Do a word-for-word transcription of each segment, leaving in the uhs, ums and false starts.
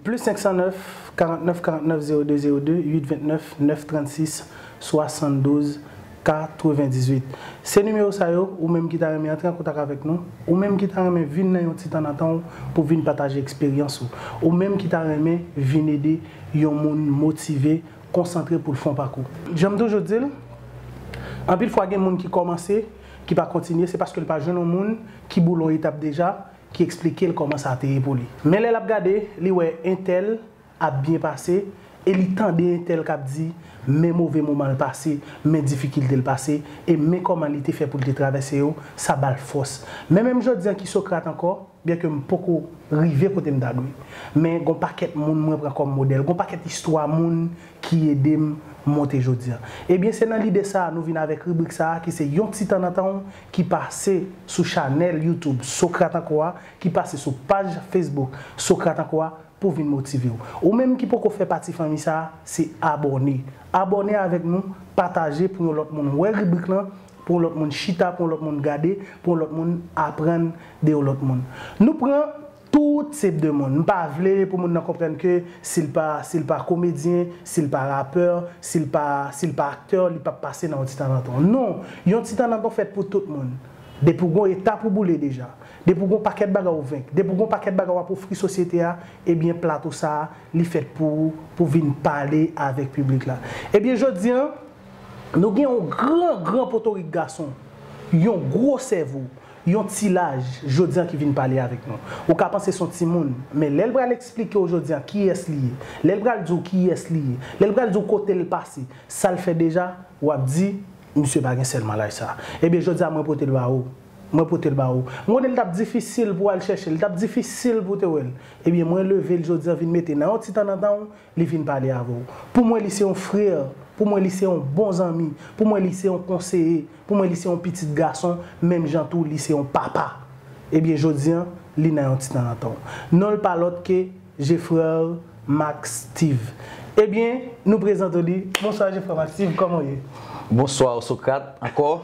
Plis senk san nèf, karant nèf karant nèf zewo de zewo de, uit vennèf nèf trannsis swasanndouz katrevendizuit. Se nimewo sa yo, ou menm ki ta renmen antre an kontak avèk nou, ou menm ki ta renmen vin nan yon ti tan nan tan w pou vin pataje eksperyans ou, ou menm ki ta renmen vin ede yon moun motive, konsantre pou l fè yon pakou. Jan m toujou di l, anpil fwa gen moun ki kòmanse, ki pa kontinye, se paske l pa jwenn yon moun ki boule yon etap deja, ki eksplike l kòman sa te ye pou li. Men lè l ap gade, li wè entèl ap byen pase, e li tande entèl k ap di men move moman l pase, men difikilte l pase, e men kòman li te fè pou l te travèse yo, sa ba l fòs. Men menm jodi an ki Socrate ankò, byenke m poko rive kote m ta dwe, men gon pakèt moun mwen pran kòm modèl, gon pakèt istwa moun ki ede m monte jodi an. Ebyen, se nan lide sa a nou vin avèk ribrik sa a ki se yon ti tan nan tan w ki pase sou chanèl YouTube Socrate Ankò a, ki pase sou paj Facebook Socrate Ankò a pou vin motive w. Ou menm ki poko fè pati fanmi sa a, se abòne. Abòne avèk nou, pataje pou yon lòt moun wè ribrik lan, pou yon lòt moun chita, pou yon lòt moun gade, pou yon lòt moun aprann de yon lòt moun. Nou pran tout tip de moun. M pa vle pou moun nan konprann ke si l pa, si l pa komedyen, si l pa rapè, si l pa, si l pa aktè, li p ap pase nan yon ti tan nan tan. Non, yon ti tan nan tan fèt pou tout moun. Depi w gon etap ou boule deja, depi w gon pakèt bagay ou venk, depi w gon pakèt bagay w ap ofri sosyete a, ebyen plato sa a, li fèt pou ou, pou vin pale avèk piblik la. Ebyen jodi an, nou gen yon gran, gran potorik gason, yon gwo sèvo, yon ti laj, jodi an ki vin pale avèk nou. Ou ka panse se yon timoun, men lè l pral eksplike w jodi an kiyès li ye, lè l pral di w kiyès li ye, lè l pral di w kote l pase, sa l fè deja, w ap di, misye pa gen sèlman laj sa. Ebyen jodi a mwen pote l ba ou. Mwen pote l ba ou. Mwen konnen li t ap difisil pou w al chèche l, li t ap difisil pou w te wè l. Ebyen mwen leve l jodi an vin mete nan yon ti tan nan tan w, li vin pale avè w. Pou mwen li se yon frè, pou mwen li se yon bon zanmi, pou mwen li se yon konseye, pou mwen li se yon pitit gason, menm jan tou li se yon papa. Ebyen jodi an, li nan yon ti tan nan tan w. Non l pa lòt ke Geffrard Max Steve. Ebyen, nou prezante w li. Bonswa Geffrard Max Steve, kòman w ye? Bonswa Socrate ankò.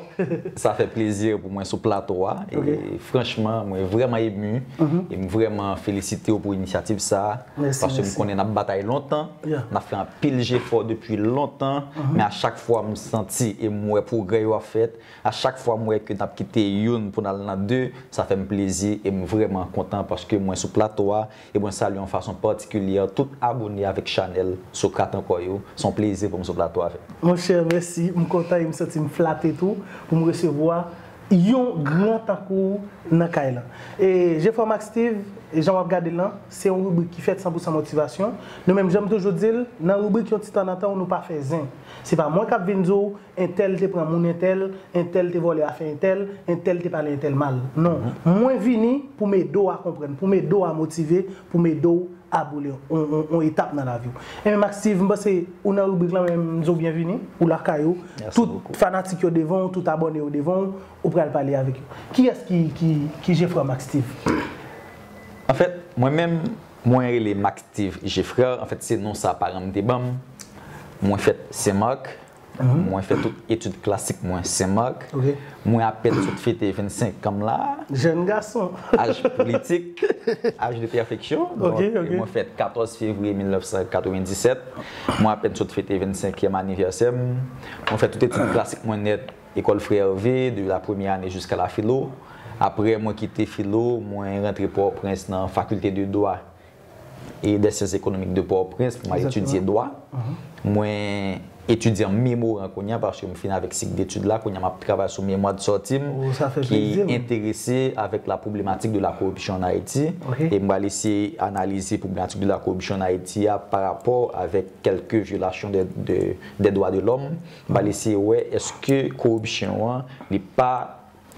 Sa fè plezi pou mwen sou plato a. E franchman, mwen vrèman emu. E m vrèman felisite w pou inisyativ sa a. Paske m konnen n ap batay lontan. N ap fè anpil jefò depi lontan. Men a chak fwa m santi e m wè pwogrè yo ap fèt. A chak fwa m wè ke n ap kite youn pou n al nan de, sa fè m plezi e m vrèman kontan paske mwen sou plato a e mwen salye yon fason patikilyè tout abòne avèk chanèl Socrate Ankò yo. Se yon plezi pou m sou plato a avèk nou. Monchè, mèsi. M kontan e m santi m flate tou pou m resevwa yon gran tankou w nan kay lan. E Geffrard Max Steve, e jan w ap gade l lan, se yon ribrik ki fèt san pou san motivasyon. Nou menm, jan m toujou di l, nan ribrik yon ti tan nan tan w, nou pa fè zen. Se pa mwen k ap vin di w, entèl te pran moun entèl, entèl te vòlè afè entèl, entèl te pale entèl mal. Non. Mwen vini pou m ede w a konprann, pou m ede w a motive, pou m ede w a boule on, on, on etap nan lavi w. Ebyen, Max Steve, m panse ou nan ribrik lan, men m di w byenvini, ou lakay ou. Tout fanatik yo devan w, tout abòne yo devan w, ou pral pale avèk yo. Kiyès ki, ki, ki Geffrard Max Steve? Anfèt, mwen menm, mwen rele Max Steve Geffrard. Anfèt, se non sa paran m te ban m. Mwen fèt Senmak. Mwen fè tout etid klasik mwen Senmak. Mwen apèn sot fete vennsenk an m la. Jèn gason. Aj politik, aj de pèfeksyon. Donk, mwen fèt katòz fevriye mil nèf san katrevenndisèt. Mwen apèn sot fete vennsenkyèm anivèsè m. Mwen fè tout etid klasik mwen nèt, École Frère Hervé, de la première année jusqu'à la philo. Apre, mwen kite filo, mwen rantre Pòtoprens nan Faculté de Droit et des Sciences Économiques de Port-au-Prince, mwen al etidye dwa. Mwen etidyan memoran kounye a, paske m fin avèk sik detid la, kounye a m ap travay sou memwa de sòti m, ki enterese avèk la problématique de la corruption en Haïti. E m pral eseye analize pwoblematik de la koripsyon an Ayiti a pa rapò avèk kèlke vyolasyon de, de, des droits de l'homme. M pral eseye wè èske koripsyon an, li pa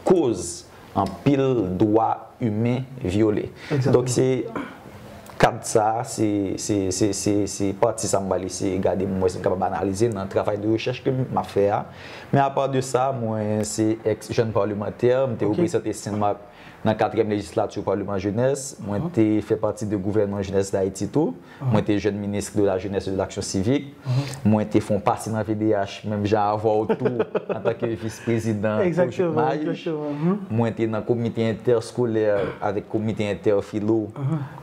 koz anpil dwa imen vyole. Donk, se kad sa a, se, se, se, se, se pati sa a m pral eseye gade, m wè si m kapab analize nan travay de rechèch ke m ap fè a. Men apa de sa, mwen se èks jèn palemantè, m te reprezante Senmak nan katriyèm lejislati Palman Jenès, mwen te fè pati de gouvènman Jenès Dayiti tou. Mwen te jèn minis de la Jeunesse et de l'Action Civique. Mwen te fè yon pase nan V D H, menm jan avè w tou, antanke vis prezidan Kojipmaj. Mwen te nan komite entèskolè avèk komite entèfilo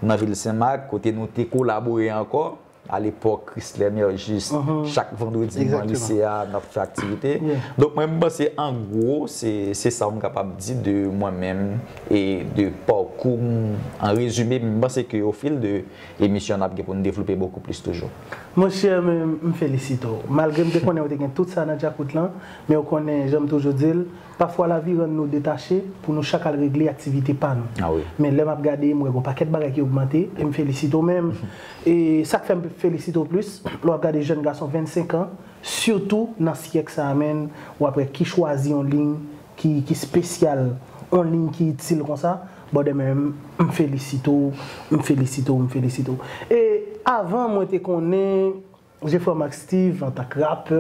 nan vil Senmak, kote nou te kolabore ankò. Alepòk, Chrysler Mergis, chak vandredi nan lise a, n ap fè aktivite. Donk, mwen, m panse, an gwo, se, se sa m kapab di de mwen menm e de pakou m. An rezime, m panse ke au fil de emisyon, n ap gen pou n devlope bokou plis toujou. Monchè, m, m felisite w. Malgre m te konnen w te gen tout sa nan djakout lan, men w konnen, jan m toujou di l, pafwa lavi rann nou detache pou nou chak al regle aktivite pa nou. Men lè m ap gade, m wè gon pakèt bagay ki ogmante, e m felisite w menm. E sa k fè m felisite w plis, lè w ap gade jèn gason vennsenk an, sitou nan syèk sa a, menm, w ap wè ki chwazi yon liy ki, ki espesyal, yon liy ki itil konsa, brother, men m, m felisite w, m felisite w, m felisite w. E avan, mwen te konnen Jeffrey Max Steve antank rapè,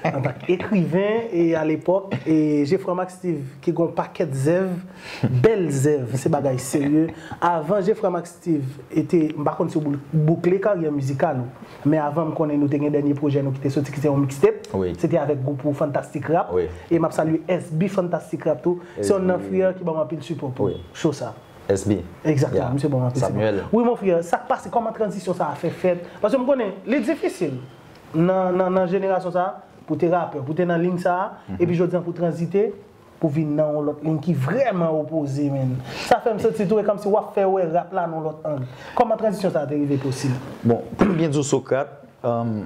antank ekriven, e alepòk, e Jeffrey Max Steve ki gon pakèt zèv, bèl zèv, se bagay serye. Avan Jeffrey Max Steve, e te, m pa konn si w boul-, boukle karyè mizikal ou, men avan m konnen nou te gen dènye pwojè nou ki te soti, ki se yon mixtape. Se te avèk gwoup ou Fantastic Rap. E m ap salye S B Fantastic Rap tou. Se yon nan frè ki ban m anpil sipò pou show sa. S B. Egzakteman, misye ban m anpil sipò. Wi, mon frè, sa k pase, kòman tranzisyon sa a fè fèt? Paske m konnen, li difisil nan, nan, nan jenerasyon sa a, pou te rapè, pou te nan liy sa a, epi jodi a pou tranzite, pou vin nan yon lòt liy ki vrèman opoze, menn. Sa fè m santi tou, e kòmsi w ap fè wè rap la nan yon lòt ang. Kòman tranzisyon sa a te rive posib? Bon, pou m byen di w, Socrate, um,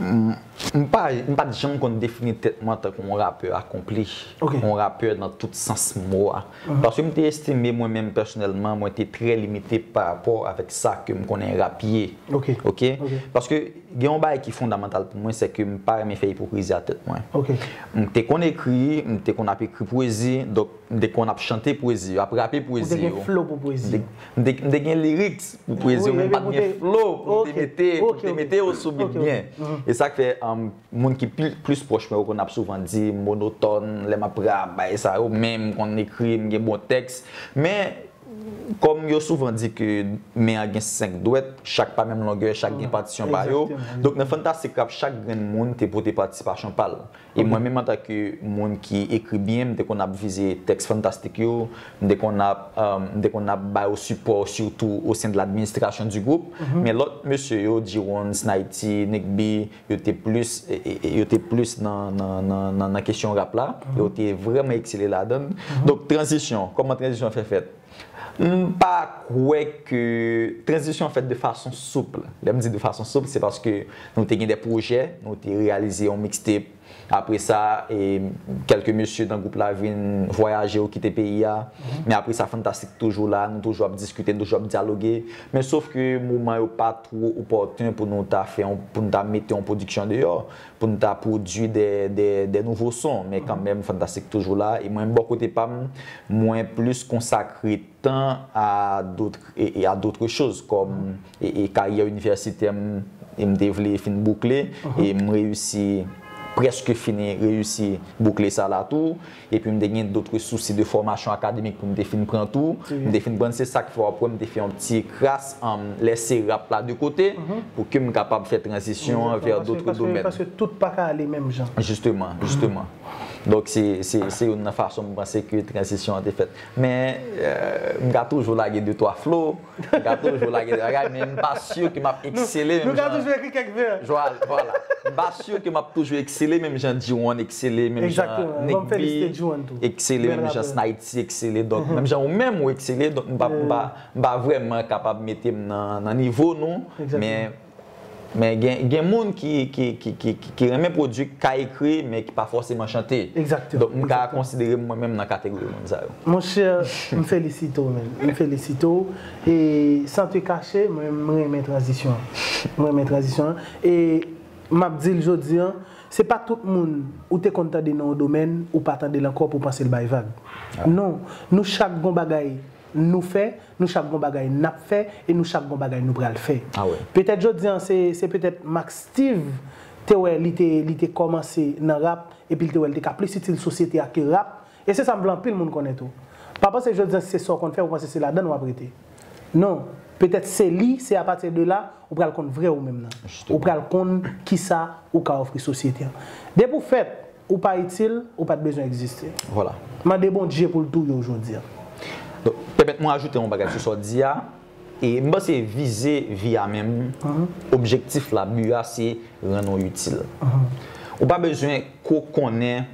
M, m pa, m pa t janm konn defini tèt mwen antanke yon rapè akonpli, yon rapè nan tout sans mo a. Paske m te estime mwen menm pèsonèlman, mwen te trè limite pa rapò avèk sa ke m konnen rap ye. Oke? Paske gen yon bagay ki fondamantal pou mwen, se ke m pa renmen fè ipokrizi a tèt mwen. M te konn ekri, m te konn ap ekri pwezi, donk m te konn ap chante pwezi yo, ap rape pwezi yo. Ou te gen flow pou pwezi yo. M te, m te, m te gen lyrics pou pwezi yo, men m pa t gen flow pou m te mete, pou m te mete yo sou beat byen. E sa k fè, um, moun ki pli, plis pwòch mwen yo konn ap souvan di m monotòn, lè m ap rap, bagay sa yo, men m konn ekri, m gen bon tèks. Men, kòm yo souvan di ke men an gen senk dwèt, chak pa menm longè, chak gen patisyon pa yo. Donk, nan Fantastic Rap, chak grenn moun te pote patisipasyon pa l. E mwen menm, antanke moun ki ekri byen, m te konn ap vize tèks fantastik yo, m te konn ap, um, m te konn ap ba yo sipò, surtout au sein de l'administration du groupe. Men lòt mesye yo, G-One, Snayty, Nick B, yo te plis, e, e, e, yo te plis nan, nan, nan, nan, nan kesyon rap la. Yo te vrèman eksele ladan l. Donk, tranzisyon, kòman tranzisyon an fè fèt? M pa kwè ke tranzisyon an fèt de fason soup. Lè m di de fason soup, se paske nou te gen de pwojè, nou te reyalize yon mixtape. Apre sa, e, kèlke mesye nan gwoup la vin vwayaje, yo kite peyi a. Men apre sa, Fantastic toujou la, nou toujou ap diskite, nou toujou ap dyaloge. Men sof ke moman yo pa two opòten pou nou ta fè yon, pou nou ta mete yon pwodiksyon deyò, pou n ta pwodui de, de, de nouvo son, men kanmenm Fantastic toujou la. E mwen, bò kote pa m, mwen plis konsakre tan a dot, e, e a dot choz, kòm, e, e karyè inivèsitè m, e m te vle fin boukle, e m reyisi, prèske fini reyisi boukle sa la tou. Epi m te gen dot sousi de fòmasyon akademik pou m te fin pran tou. M te fin pran, se sa k fè w ap wè m te fè yon ti kras, um, lèse rap la de kote, pou ke m kapab fè tranzisyon an vè dot domèn. Paske tout pa ka ale menm jan. Jisteman, jisteman. Donk, se, se, se youn nan fason m panse ke tranzisyon an te fèt. Men, euh, m ka toujou lage de twa flo, m ka toujou lage de bagay, men m pa si ke m ap eksele menm jan. Nou ka toujou ekri kèk vè. Vwala, vwala. M pa si ke m ap toujou eksele menm jan G-One eksele, menm jan Nick B eksele, menm jan Snayty eksele. Donk, menm jan ou menm ou eksele, donk m pa, m pa, m pa vrèman kapab mete m nan, nan nivo nou, men Men gen, gen moun ki, ki, ki, ki, ki, ki renmen pwodui, k ka ekri, men ki pa fòseman chante. Donk, m ka konsidere mwen menm nan kategori moun sa yo. Monchè, m felisite w, men. M felisite w. E, san te kache, mwen, m renmen tranzisyon an. M renmen tranzisyon an. E, m ap di l jodi a, se pa tout moun ou te konn tande nan yon domèn, ou pa tande l ankò pou w panse l bay vag. Non, nou chak gon bagay nou fè, nou chak gon bagay n ap fè, e nou chak gon bagay nou pral fè. Petèt jodi a, se, se petèt Max Steve te wè li te, li te kòmanse nan rap, epi l te wè l te ka plis itil sosyete a ke rap. E se sa m vle anpil moun konnen tou. Pa panse jodi a se sa w konn fè, ou panse se ladan l w ap rete. Non, petèt se li, se apati de la, ou pral konn vrè ou menm nan. Ou pral konn kisa ou ka ofri sosyete an. Depi w fèt, ou pa itil, ou pa t bezwen egziste. Vwala. Mande Bondye pou l touye w jodi a. Donk, pèmèt mwen ajoute yon bagay sou sa w di a. E m panse vize vi a menm, objektif la, bi a, se rann ou itil. Ou pa bezwen ko konnen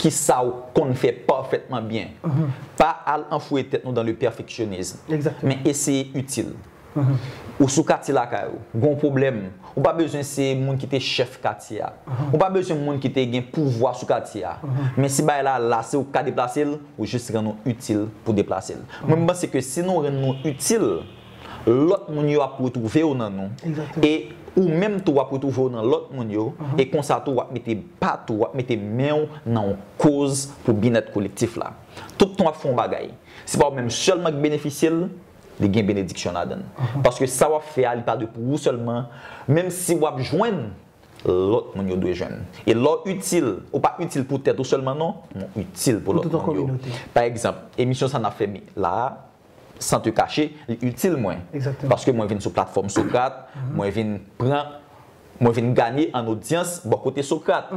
kisa w konn fè pafètman byen. Pa al anfoye tèt nou dans le perfectionnisme. Men eseye itil. Ou sou katye lakay ou, gen yon pwoblèm. Ou pa bezwen se moun ki te chèf katye a. Ou pa bezwen moun ki te gen pouvwa sou katye a. Men si bagay la la, se ou k ka deplase l, ou jis rann ou itil pou deplase l. Mwen, m panse ke si nou rann nou itil, lòt moun yo ap retwouve yo nan nou. E ou menm tou w ap retwouve w nan lòt moun yo. E konsa tou w ap mete pa tou, w ap mete men w nan yon koz pou byennèt kolektif la. Tout tan w ap fè yon bagay, se pa ou menm sèlman k benefisye l, li gen benediksyon ladan l. Paske sa w ap fè a, li pa de pou ou sèlman, menm si w ap jwenn lòt moun yo dwe jwenn. E lè w itil, ou pa itil pou tèt ou sèlman non, men w itil pou lòt moun yo. Pa egzanp, emisyon sa n ap fè la a, Sans te cacher, li itil mwen. Paske mwen vin sou platfòm Socrate, mwen vin pran, mwen vin ganye an odyans bò kote Socrate.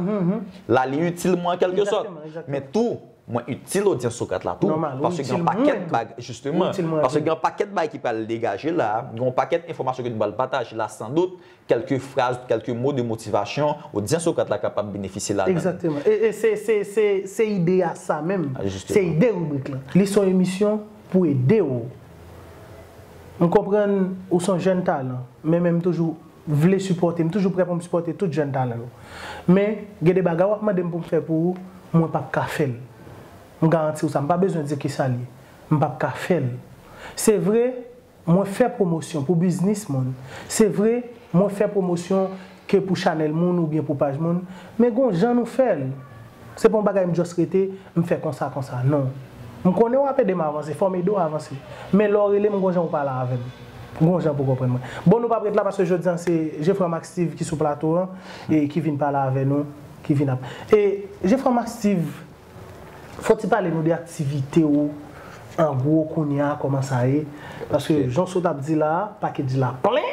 La, li itil mwen an kèlke sòt. Men tou, mwen itil odyans Socrate la tou. Paske gen yon pakèt bagay, jisteman, paske gen yon pakèt bagay ki pral degaje la, gen yon pakèt enfòmasyon ke nou pral pataje la, san dout, kèlke fraz, kèlke mo de motivasyon, odyans Socrate la kapab benefisye ladan l. Egzakteman. E, e se, se, se, se ide a sa menm. Se ide ribrik lan. Li se yon emisyon pou ede w. M konprann ou se yon jèn talan, men, men m toujou vle sipòte, m toujou prè pou m sipòte tout jèn talan yo. Men, gen de bagay w ap mande m pou m fè pou ou, mwen p ap ka fè l. M garanti w sa, m pa bezwen di kisa l ye. M p ap ka fè l. Se vre, mwen fè pwomosyon pou biznis moun. Se vre, mwen fè pwomosyon ke pou chanèl moun oubyen pou paj moun, men gon jan nou fè l. Se pa yon bagay m just rete, m fè konsa, konsa. Non. M konnen w ap ede m avanse, fò m ede w avanse. Men lè w rele m, gon jan w pale avè m. Gon jan pou konprann mwen. Bon, nou p ap ret la paske jodi a se Jeffrey Max Steve ki sou plato an e ki vin pale avè nou, ki vin ap. E Jeffrey Max Steve, fò ti pale nou de aktivite w an gwo kounye a, kòman sa ye? Paske jan w sot ap di la a, package la plen,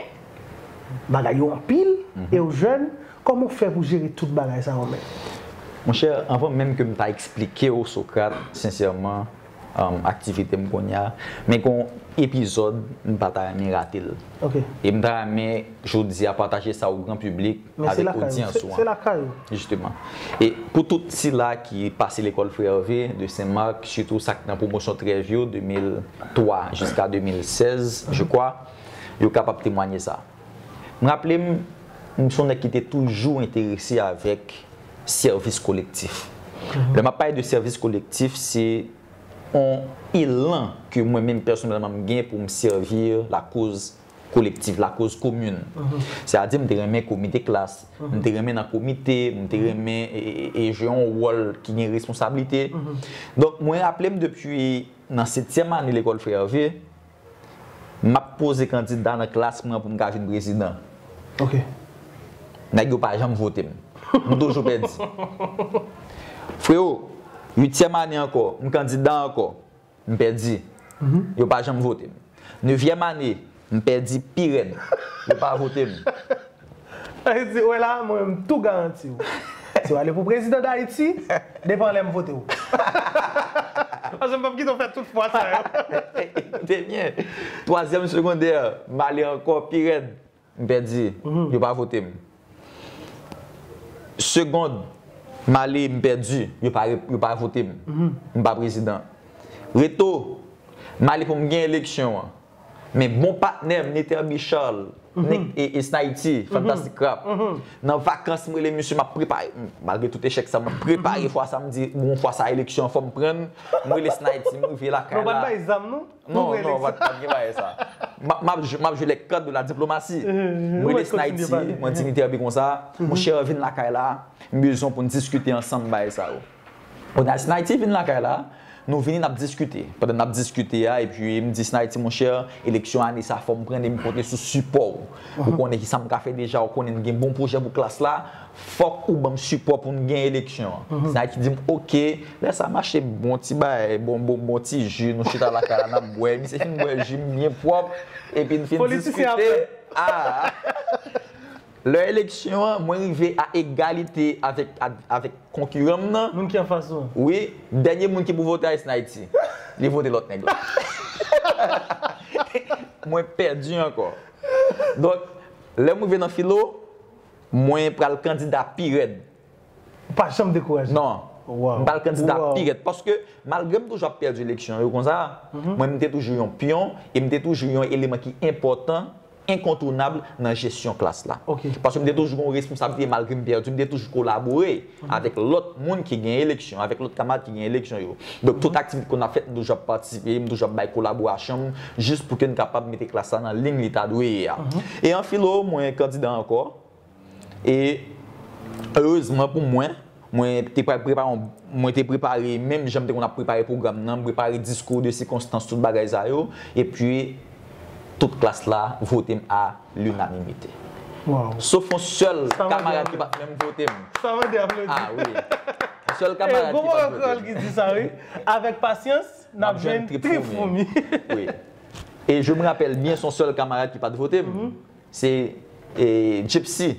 bagay yo anpil, e w jèn, kòman w fè pou jere tout bagay sa yo menm? Monchè, anvan menm ke m ta eksplike w, Socrate, sensèman, um, aktivite m kounye a, men gon epizòd m pa ta renmen rate l. E m ta renmen jodi a pataje sa o gran piblik avèk odyans ou an. Jisteman. E pou tout sila ki pase lekòl Frè Hervé de Sen Mak, sitou sa k nan pwomosyon Trèv yo, de mil twa jiska de mil sèz, je crois, yo kapab temwanye sa. M raple m, m se yon nèg ki te toujou enterese avèk sèvis kolektif. Lè m ap pale de sèvis kolektif, se yon elan ke mwen menm pèsonèlman m gen pou m sèvi lakoz kolektif, lakoz komin. Sètadi, m te renmen komite klas, m te renmen nan komite, m te renmen e, e, e jwe yon wòl ki gen responsablite. Donk, mwen raple m depi nan setyèm ane lekòl Frè Hervé, m ap poze kandida nan klas mwen pou m ka vin prezidan. Nèg yo pa janm vote m. M toujou pèdi. Frewo, uityèm ane ankò, m kandida ankò. M pèdi. Yo pa janm vote m. Nevyèm ane, m pèdi pi rèd. Yo pa vote m. Sa vle di, wè la, mwen menm, m tou garanti w. Si w ale pou prezidan Dayiti, depi anlè m vote w. Paske m p ap kite w fè tout fwa sa yo. Ekoute byen. Twazyèm segondè, m ale ankò pi rèd. M pèdi. Yo pa vote m. Segond, m ale, m pèdi. Yo pa, yo pa vote m. M pa prezidan. Reto, m ale pou m gen eleksyon an. Men bon patnè m, Neterby Charles, Nick e, e Snaity, Fantastic Rap. Nan vakans, m rele misye, m ap prepare. Malgre tout echèk sa, m ap prepare fwa sa, m di, bon, fwa sa, eleksyon an, fò m pran l. M rele Snaity, m rive lakay la. Non, pa t bay zam, non? Non, non, pa t gen bagay sa. M ap, m ap jwe, m ap jwe les cartes de la diplomatie. M rele Snaity, mwen di Neterby konsa, monchè, vin lakay la, m bezwen pou n diskite ansanm bagay sa yo. Kounye a Snaiti vin lakay la, nou vini n ap diskite. Pandan n ap diskite a, epi m di Snaiti, monchè, eleksyon ane sa fò m pran e m konte sou sipò w. Ou konnen ki sa m ka fè deja, ou konnen n gen bon pwojè pou klas la, fòk ou ban m sipò pou n gen eleksyon an. Snaiti di m, oke, lè sa mache bon ti bagay, bon, bon, bon ti ji, nou chita lakay la, n ap bwè. Misye fin bwè ji m byen pwòp, epi n fin diskite. Ah! Lè eleksyon an, mwen rive a egalite avèk, avèk konkiran m nan. Moun ki anfas ou an. Wi, dènye moun ki pou vote a Snaiti. Li vote lòt nèg la. Mwen pèdi ankò. Donk, lè m rive nan filo, mwen pral kandida pi rèd. Ou pa janm dekouraje? Non. Wow. M pral kandida pi rèd. Paske, malgre m toujou ap pèdi eleksyon yo konsa, mwen, m te toujou yon pyon e m te toujou yon eleman ki enpòtan, enkontounab nan jesyon klas la. Paske m te toujou gen yon responsablite malgre m pèdi, m te toujou kolabore avèk lòt moun ki gen eleksyon, avèk lòt kamarad ki gen eleksyon yo. Donk, tout aktivite konn ap fèt, m toujou ap patisipe, m toujou ap bay kolaborasyon m, jis pou ke n kapab mete klas la nan liy li ta dwe ye a. E an filo, mwen kandida ankò. E erezman pou mwen, mwen te pre- prepare yon, mwen te prepare, menm jan m te konn ap prepare pwogram nan, m prepare diskou de sikonstans, tout bagay sa yo, epi tout klas la vote m a linanimite. Sof yon sèl kamarad ki pa t menm vote m. Sa mande aplodi. Ah wi. Yon sèl kamarad ki pa t vote m. Ki di sa, wi. Avèk pasyans, n ap jwenn trip foumi. Wi. E je me rappelle bien, se yon sèl kamarad ki pa t vote m. Se, e, Gypsy.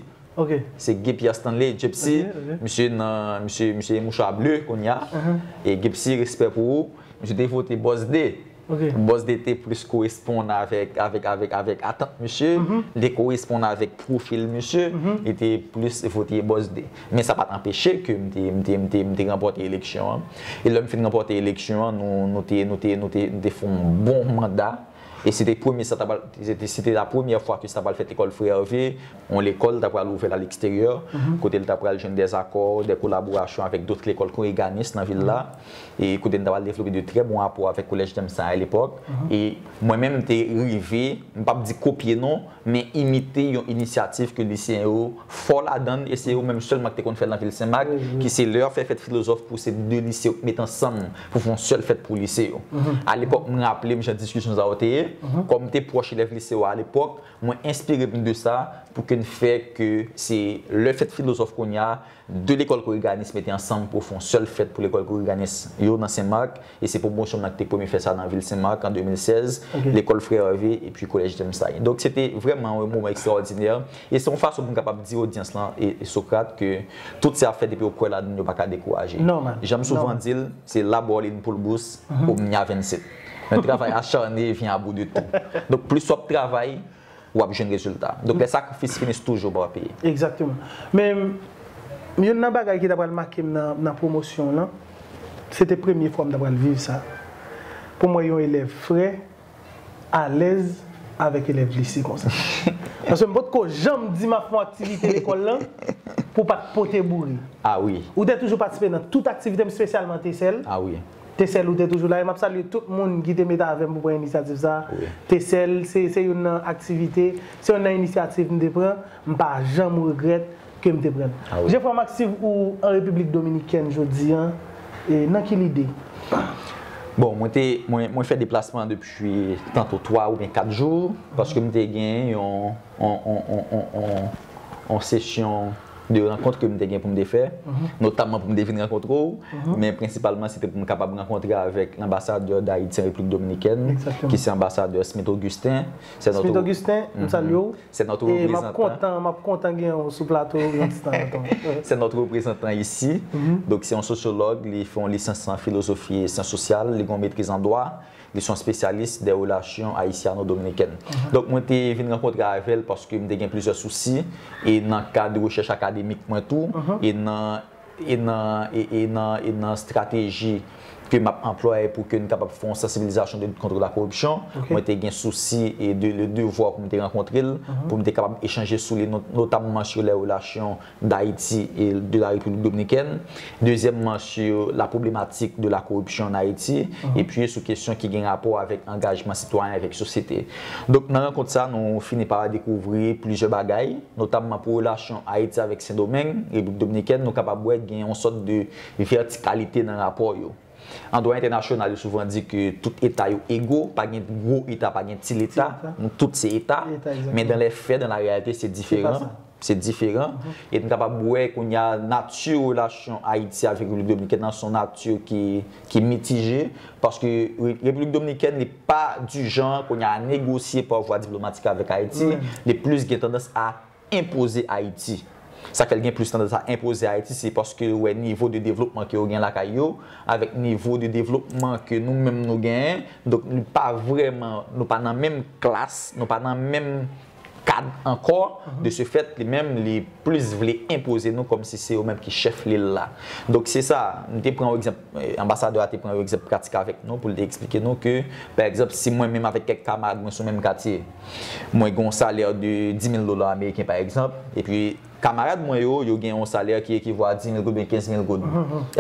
Se Guy Pierre Stanley, Gypsy. Misye nan, misye, misye mouchwa ble kounye a. E Gypsy, respè pou ou. Misye te vote Bòs de. Bòs de te plis koresponn avèk, avèk, avèk, avèk atant misye. Li te koresponn avèk pwofil misye. Li te plis vote Bòs de. Men sa pa t anpeche ke m te, m te, m te, m te ranpòte eleksyon an. E lè m fin ranpòte eleksyon an, nou, nou te, nou te, nou te, nou te fè yon bon manda. E se te premye, sa ta pral, se te, se te la premyè fwa ke sa ta pral fèt lekòl Frè Hervé, yon lekòl ta pral ouvè a leksteryè, kote l ta pral jwenn dè akò, dè kolaborasyon avèk dòt lekòl koreganis nan vil la, e kote n ta pral devlope de trè bon rapò avèk Collège James Saint a lepòk. E mwen menm, m te rive, m p ap di kopye non, men imite yon inisyativ ke liseyen yo fò ladan l, e se yo menm sèlman ki te konn fè l nan vil Senmak, ki se lè y ap fè fèt filozòf pou se de lise yo ki met ansanm pou fè yon sèl fèt pou lise yo. Alepòk, m raple m jan diskisyon sa yo te ye, kòm m te pwòch elèv lise yo a alepòk, mwen enspire m de sa pou ke n fè ke se lè fèt filozòf kounye a, de lekòl koreganis mete ansanm pou fè yon sèl fèt pou lekòl koreganis yo nan Senmak. E se pwomosyon m nan ki te premye fè sa nan vil Senmak an de mil sèz. Lekòl Frè Hervé epi Collège James Saint. Donk, se te vrèman yon moman ekstraòdinè. E se yon fason pou m kapab di odyans lan e, e Socrate ke tout sa y ap fè depi yo kwè ladan l, yo pa ka dekouraje. Jan m souvan di l, se labor li n pou l bous, omnia vincit. Un travail acharné vient à bout de tout. Donk, plis w ap travay, w ap jwenn rezilta. Donk, les sacrifices finissent toujours par payer. Egzakteman. Men, youn nan bagay ki ta pral make m nan, nan pwomosyon w lan, se te premye fwa m ta pral viv sa. Pou m wè yon elèv Frè alèz avèk elèv lise konsa. Paske m potko janm di m ap fè yon aktivite lekòl lan pou w pa t pote boure. Ah wi. Ou te toujou patisipe nan tout aktivite m, espesyalman T S L. Ah wi. T S L ou te toujou la, e m ap salye tout moun ki te mete avè m pou pran inisyativ sa. Wi. T S L, se, se youn nan aktivite, se youn nan inisyativ m te pran, m pa janm regrèt ke m te pran l. Ah wi. Jeffrey Maxive, ou an Repiblik Dominikèn jodi a, e nan ki lide? Bon, mwen te, mwen, mwen fè deplasman depi tanto twa oubyen kat jou, paske m te gen yon, yon, yon, yon, yon, yon, yon sesyon de rankont ke m te gen pou m te fè, notamman pou m te vin rankontre w, men prensipalman se te pou m kapab rankontre avèk lanbasadè Dayiti an Repiblik Dominikèn, ki se anbasadè Smith Augustin. Smith Augustin, m salye w. C'est notre représentant. E m ap kontan, m ap kontan gen w sou plato yon ti tan lontan. C'est notre représentant ici. Donk, se yon sosyològ, li fè yon lisans an filozofi e syans sosyal, li gen yon metriz an dwa. Li se yon espesyalis dè relasyon ayisyano-dominikèn. Donk, mwen te vin rankontre avè l paske m te gen plizyè sousi, e nan kad rechèch akademik mwen tou, e nan, e nan, e, e nan, e nan estrateji ke m ap anplwaye pou ke n kapab fè yon sansibilizasyon de lit kont la koripsyon. Mwen te gen sousi e de le devwa pou m te rankontre l, pou m te kapab echanje sou li, not- notamman sou les relations d'Haïti et de la République dominicaine. Dezyèmman, sou la pwoblematik de la koripsyon an Ayiti, epi sou kesyon ki gen rapò avèk angajman sitwayen avèk sosyete. Donk, nan rankont sa, nou fini pa dekouvri plizyè bagay, notamman pou relasyon Ayiti avèk Sendomeng, Repiblik Dominikèn, nou kapab wè gen yon sòt de vètikalite nan rapò yo. An dwa entènasyonal, yo souvan di ke tout eta yo ego, pa gen gwo eta, pa gen ti leta, nou tout se eta, men dan lè fè, dan la reyalite, se diferan. Se diferan. E n kapab wè kounye a nati relasyon Ayiti avèk Repiblik Dominikèn nan se yon nati ki, ki mitije, paske Re- Repiblik Dominikèn li pa di jan kounye a negosye pa vwa diplomatik avèk Ayiti, li plis gen tandans a enpoze Ayiti. Sa k fè l gen plis tandans a enpoze Ayiti, se paske yo wè nivo de devlopman ke yo gen lakay yo, avèk nivo de devlopman ke nou menm nou genyen. Donk, nou pa vrèman, nou pa nan menm klas, nou pa nan menm kad ankò. De ce fait, li menm, li plis vle enpoze nou kòmsi se yo menm ki chèf lil la. Donk, se sa, m te pran yon egzanp, eh, anbasadè a te pran yon egzanp pratik avèk nou pou l te eksplike nou ke, pa egzanp, si mwen menm avèk kèk kamarad mwen sou menm katye, mwen gen yon salè de dis mil dola ameriken, pa egzanp, epi kamarad mwen yo, yo gen yon salè ki ekivo a dis mil goud oubyen kenz mil goud.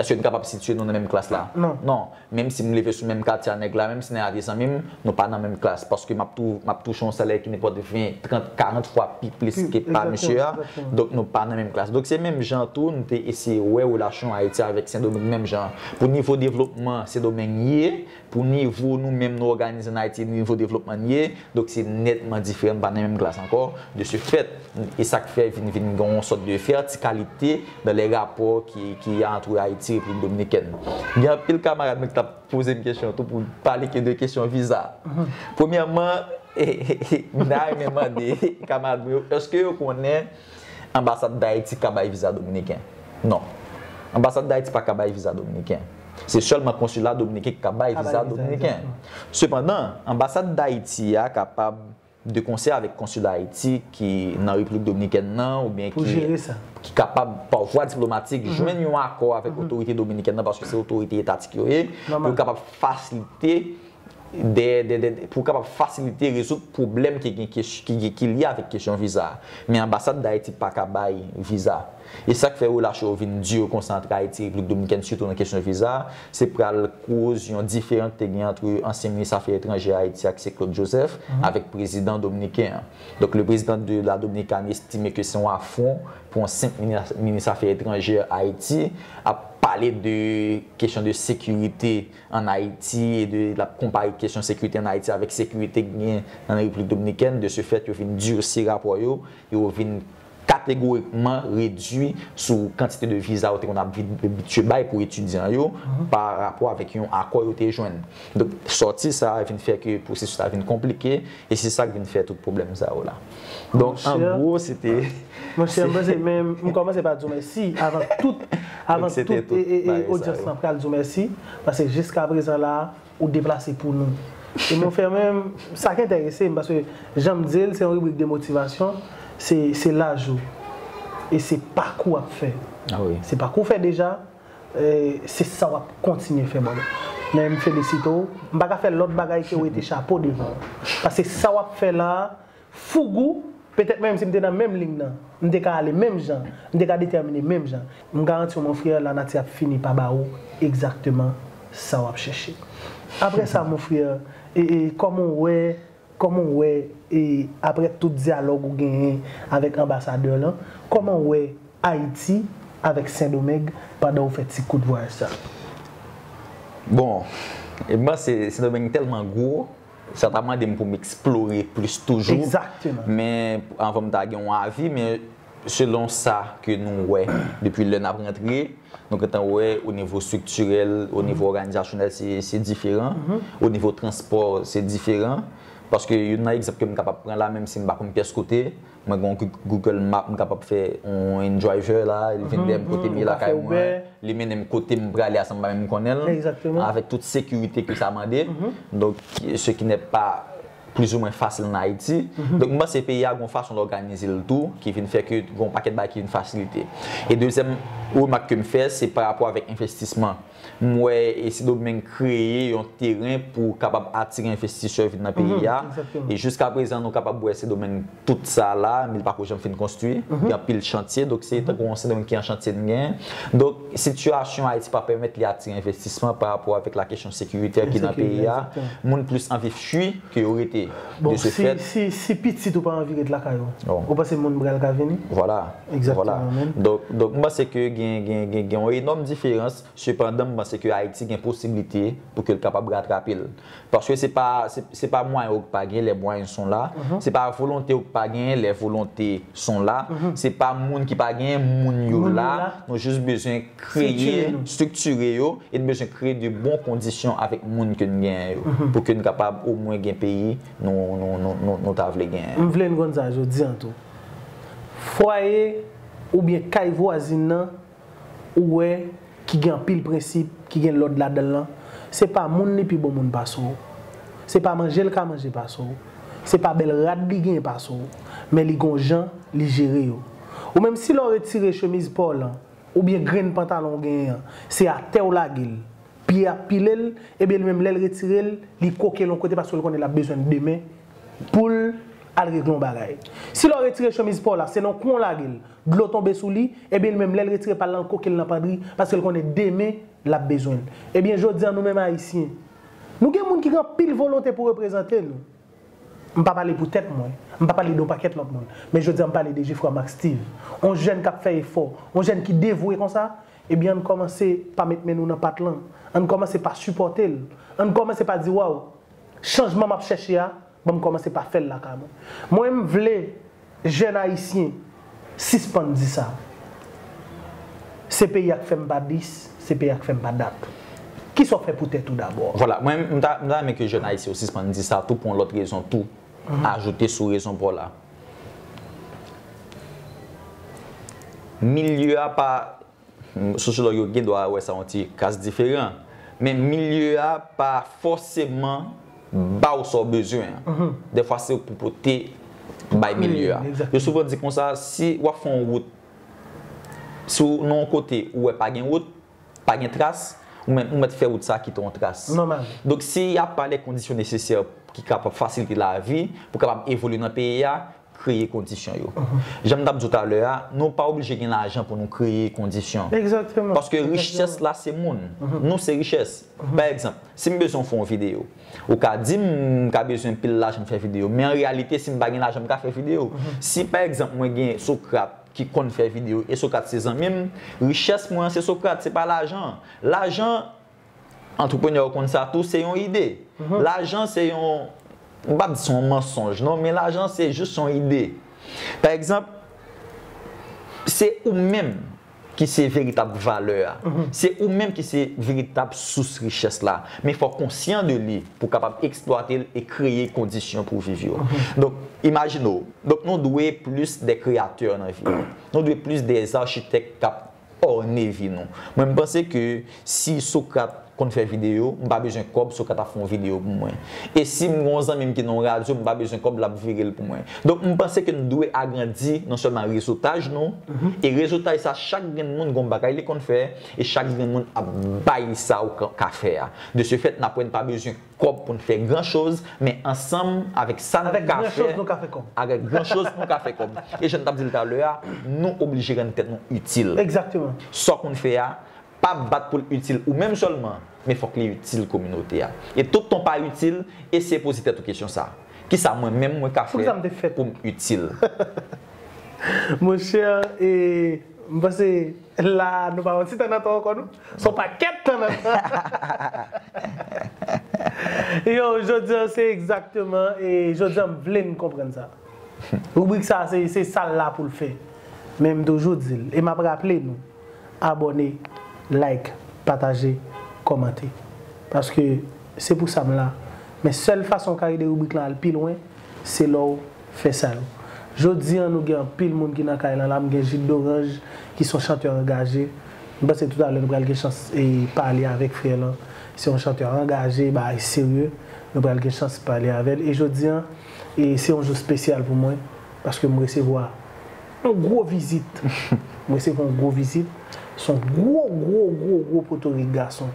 Èske n kapab sitiye nou nan menm klas la? Non. Menm si m leve sou menm katye a nèg la, menm si nèg la te zanmi m, nou pa nan menm klas. Paske m ap tou, m ap touche yon salè ki nenpòt ven, trant, karant fwa pi plis ke pa misye a. Donk, nou pa nan menm klas. Donk, se menm jan tou, nou te eseye wè relasyon Ayiti avèk Sendomeng menm jan. Pou nivo devlopman Sendomeng ye, pou nivo nou menm nou òganize an Ayiti, nivo devlopman n ye, donk se nètman diferan, n pa nan menm klas ankò. De ce fait, e sa k fè vin, vin gen yon sòt de vètikalite dans les rapports ki, ki ant Ayiti e Repiblik Dominikèn. Gen anpil kamarad mwen ki t ap poze m kesyon tou pou pale ke de kesyon viza. Premyèman, m ta renmen mande kamarad mwen yo, èske yo konnen anbasad Dayiti ka bay viza dominiken? Non. Anbasad Dayiti pa ka bay viza dominiken. Se sèlman konsila dominiken ki ka bay viza dominiken. Sepandan, anbasad Dayiti a kapab, de konsè avèk konsila Ayiti ki nan Repiblik Dominikèn nan, oubyen ki, ki kapab, pa vwa diplomatik, jwenn yon akò avèk otorite dominikèn nan, paske se otorite etatik yo ye, pou yo kapab fasilite de, de, de, pou kapab fasilite rezoud pwoblèm ki gen kes- ki, ki, ki lye avèk kesyon viza a. Men anbasad Dayiti pa ka bay viza. E sa k fè relasyon yo vin di konsa ant Ayiti e Repiblik Dominikèn, sitou nan kesyon viza, se pral koz yon diferan ki te gen ant ansyen minis afè etranjè Ayiti a, ki se Claude Joseph, avèk prezidan dominiken an. Donk, le président de la Dominique a estimé que c'est un affront pour un simple minis- ministre affaires étrangères Haïti ap pale de kesyon de sekirite an Ayiti e de l ap konpare kesyon sekirite an Ayiti avèk sekirite ki gen an Repiblik Dominikèn. De ce fait, yo vin dirsi rapò yo, yo vin kategorikman redui sou kantite de viza yo te konn abitye bay pou etidyan yo pa rapò avèk yon akò yo te jwenn. Donk, sòti sa a vin fè ke pwosesis la vin konplike e se sa k vin fè tout pwoblèm sa yo la. Donk, an gwo, se te Monchè, m panse, men m kòmanse pa di w mèsi avan tout, avan tout, e, e, e odyans lan pral di w mèsi, paske jiska prezan la, ou deplase pou nou. E mon frè, menm, sa k enterese m, paske jan m di l, se yon ribrik de motivasyon, se, se laj ou. E se pa kou w ap fè. Se pa kou w fè deja, e se sa w ap kontinye fè, bòbò. Men m felisite w. M pa ka fè lòt bagay ke rete chapo devan w. Paske sa w ap fè la, Fougou, petèt menm si m te nan menm liy nan, m te ka ale menm jan, m te ka detèmine menm jan. M garanti w, mon frè, lanati ap fini pa ba ou egzakteman sa w ap chèche. Apre sa, mon frè, e, e, kòman w wè, kòman w wè, e, apre tout dyalòg ou genyen avèk anbasadè lan, kòman w wè Ayiti avèk Sendomeng pandan w fè ti kout vwayaj sa? Bon, e m panse Sendomeng tèlman gwo, sa ta mande m pou m eksplore plis toujou. Men anvan m ta gen yon avi, men selon sa ke nou wè depi lè n ap rantre, nou gentan wè o nivo estriktirèl, o nivo òganizasyonèl, se, se diferan. O nivo transpò, se diferan. Paske youn nan egzanp ke m kapab pran la, menm si m pa konn pyès kote, mwen gen yon Goo- Google Map, m kapab fè yon InDriver la, li vin dèyè m kote m ye lakay mwen, li mennen m kote m prale a san m pa menm konnen l, avèk tout sekirite ke sa mande. Donk, ce qui n'est pas plus ou moins facile en Haïti. Donk, m panse peyi a gen yon fason l òganize l tou, ki vin fè ke gen yon pakèt bagay ki vin fasilite. E dezyèm remak ke m fè, se pa rapò avèk envestisman. M wè e Sendomeng kreye yon teren pou kapab atire envestisè vin nan peyi a. E jiska prezan, nou kapab wè Sendomeng tout sa la, men li pako janm fin konstwi. Gen anpil chantye, donk se tankou yon Sendomeng ki an chantye n gen. Donk, sitiyasyon Ayiti pa pèmèt li atire envestisman pa rapò avèk la kesyon sekiritè ki nan peyi a. Moun plis anvi fui ke yo rete. Bon, si, si, si pitit ou pa anvi ret lakay ou, ou panse moun pral ka vini? Vwala. Egzakteman, men. Donk, donk, m panse ke gen, gen, gen, gen yon enòm diferans. Sepandan, m panse ke Ayiti gen posiblite pou ke l kapab ratrape l. Paske se pa, se, se pa mwayen ou pa gen, les moyens sont là. Se pa volonte ou pa gen, les volontés sont là. Se pa moun ki pa gen, moun yo la. Nou jis bezwen kreye, estriktire yo, e n bezwen kreye de bon kondisyon avèk moun ke n genyen yo, pou ke n kapab omwen gen peyi nou, nou, nou, nou, nou ta vle genyen. M vle n konn sa jodi an tou. Fwaye oubyen kay vwazin nan, ou wè, ki gen anpil prensip, ki gen lòd ladan l lan, se pa moun li pi bon moun pase w. Se pa manje l ka manje pase w. Se pa bèl rad li genyen pase w. Men li gon jan li jere yo. Ou menm si lè w retire chemiz pa w lan, oubyen grenn pantalon w genyen an, se atè w lage l. Pye ap pile l, ebyen li menm lè l retire l, li koke l yon kote paske l konnen l ap bezwen l demen pou l al regle yon bagay. Si lè w retire chemiz pa w la, se nan kwen w lage l, dlo tonbe sou li, ebyen li menm lè l retire pa l lan, l koke l nan pandri, paske l konnen demen l ap bezwen l. Ebyen jodi a nou menm Ayisyen, nou gen moun ki gen anpil volonte pou reprezante nou. M pa pale pou tèt mwen. M pa pale de yon pakèt lòt moun. Men jodi a m pale de Geffrard Max Steve. Yon jèn k ap fè efò, yon jèn ki devwe konsa, ebyen ann kòmanse pa met men nou nan pat lan. Ann kòmanse pa sipòte l. Ann kòmanse pa di, waw, chanjman m ap chèche a, ban m kòmanse pa fè l lakay mwen. Mwen m vle jèn ayisyen sispann di sa. Se peyi a k fè m pa dis, se peyi a k fè m pa dat. Kisa w fè pou tèt ou dabò? Vwala, mwen, m ta, m ta renmen ke jèn ayisyen yo sispann di sa tou pou yon lòt rezon tou. Ajoute sou rezon pa w la. Milye a pa, sosyològ yo gen dwa wè sa yon ti kras diferan. Men milye a pa fòseman ba w sa w bezwen an. Dèfwa se ou pou pote bay milye a. Yo souvan di konsa, si w ap fè yon wout, si w nan yon kote ou wè pa gen wout, pa gen tras, ou mèt, ou mèt fè wout sa kite yon tras. Nòmal. Donk, si y a pa lè kondisyon nesesè ki kapab fasilite lavi, pou kapab evolye nan peyi a, kreye kondisyon yo. Jan m t ap di w talè a, nou pa oblije gen lajan pou nou kreye kondisyon. Egzakteman. Paske richès la se moun. Nou se richès. Pa egzanp, si m bezwen w fè yon videyo, ou ka di m, m ka bezwen pil lajan pou fè videyo. Men an reyalite, si m pa gen lajan, m ka fè videyo. Si pa egzanp, mwen gen Socrate ki konn fè videyo e Socrate se zanmi m, richès mwen an se Socrate, se pa lajan. Lajan, antreprenè yo konn sa tou, se yon ide. Lajan se yon, m p ap di se yon mansonj non, men lajan se jis yon ide. Pa egzanp, se ou menm ki se veritab valè a. Se ou menm ki se veritab sous richès la. Men fò w konsyan de li pou w kapab eksplwate l e kreye kondisyon pou w viv yo. Donk, imajine w. Donk, nou dwe plis de kreyatè nan vi nou. Nou dwe plis de achitèk k ap òne vi nou. Mwen, m panse ke si Socrate konn fè videyo, m pa bezwen kòb, Socrate ap fè yon videyo pou mwen. E si m gen yon zanmi m ki nan yon radyo, m pa bezwen kòb, l ap vire l pou mwen. Donk, m panse ke n dwe agrandi non sèlman rezotaj nou, e rezotaj sa, chak grenn moun gen yon bagay li konn fè, e chak grenn moun ap bay sa ou ka, ka fè a. De ce fait, n ap wè n pa bezwen kòb pou n fè gran choz, men ansanm avèk sa n ka fè, avèk gran choz nou ka fè kòb. E jan n t ap di l talè a, nou oblije rann tèt nou itil. Egzakteman. Sa w konn fè a, pa bat pou l itil ou menm sèlman, men fòk li itil kominote a. E tout tan w pa itil, eseye poze tèt ou kesyon sa. Kisa mwen menm mwen ka fè pou m itil? Monchè, e, m panse la, nou pa yon ti tan nan tan ankò, non? Se yon pakèt tan nan tan. Yo, jodi a, se egzakteman, e jodi a, m vle n konprann sa. Ribrik sa, se, se sa l la pou l fè. Men m toujou di l, e m ap raple nou, abòne, like, pataje, kòmante. Paske se pou sa m la. Men sèl fason w ka ede ribrik lan al pi lwen, se lè w fè sa yo. Jodi a, nou gen anpil moun ki nan kay lan la, m gen Jid Doranj, ki se yon chantè angaje. M panse toutalè nou pral gen chans e pale avèk frè lan. Se yon chantè angaje, bagay serye. Nou pral gen chans pale avè l. E jodi a, e se yon jou espesyal pou mwen, paske m resevwa yon gwo vizit. M resevwa yon gwo vizit. Se yon gwo, gwo, gwo, gwo potorik gason.